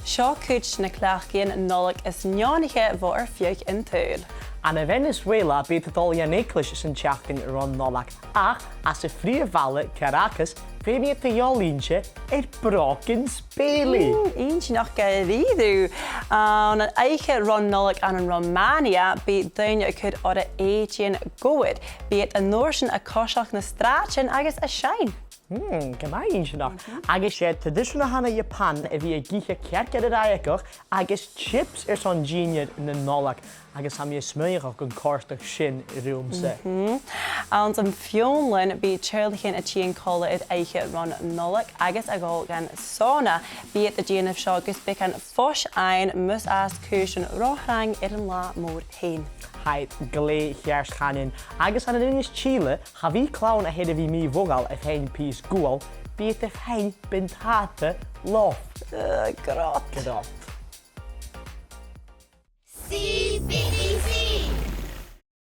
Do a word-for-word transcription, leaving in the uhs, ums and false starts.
Seo cuid de na cleachdaidhean Nollaig as neònaiche bho ar feadh an t-saoghail. Ann an Venezuela, bidh iad a' dol dhan eaglais san t-seachdain ron Nollaig, ach anns a' phrìomh-bhaile, Caracas, feumaidh iad a dhol innte air brògan spèilidh. Mm, inntinneach gu dearbh. Ann an oidhche ron Nollaig ann an Romania, bidh daoine a' cur orra èideadh gobhair. Bidh iad an uair sin a' coiseachd na sràidean agus a' seinn. Mm, gu math inntinneach. Mhm. Agus 's e tradition a th' ann an Iapan a bhith ag ithe cearc air an fhraoch agus chips airson dìnnear na Nollaig, agus tha mi a' smaoineachadh gun còrdadh sin riumsa. Mhm. Anns an Fionlainn, bidh teaghlaichean a' tighinn còmhla air oidhche ron Nollaig agus a' dol dhan sauna. Bidh iad a' dèanamh seo gus beagan fois fhaighinn mus fhàs cùisean ro thrang air an latha mòr fhèin. Tha iad glè cheart, chanainn. Agus ann an Innis Tìle, cha bhi clann a th' air a bhith mì-mhodhail a' faighinn pìos guail, bidh iad a' faighinn buntàta lof. Ugh, grod. Grod.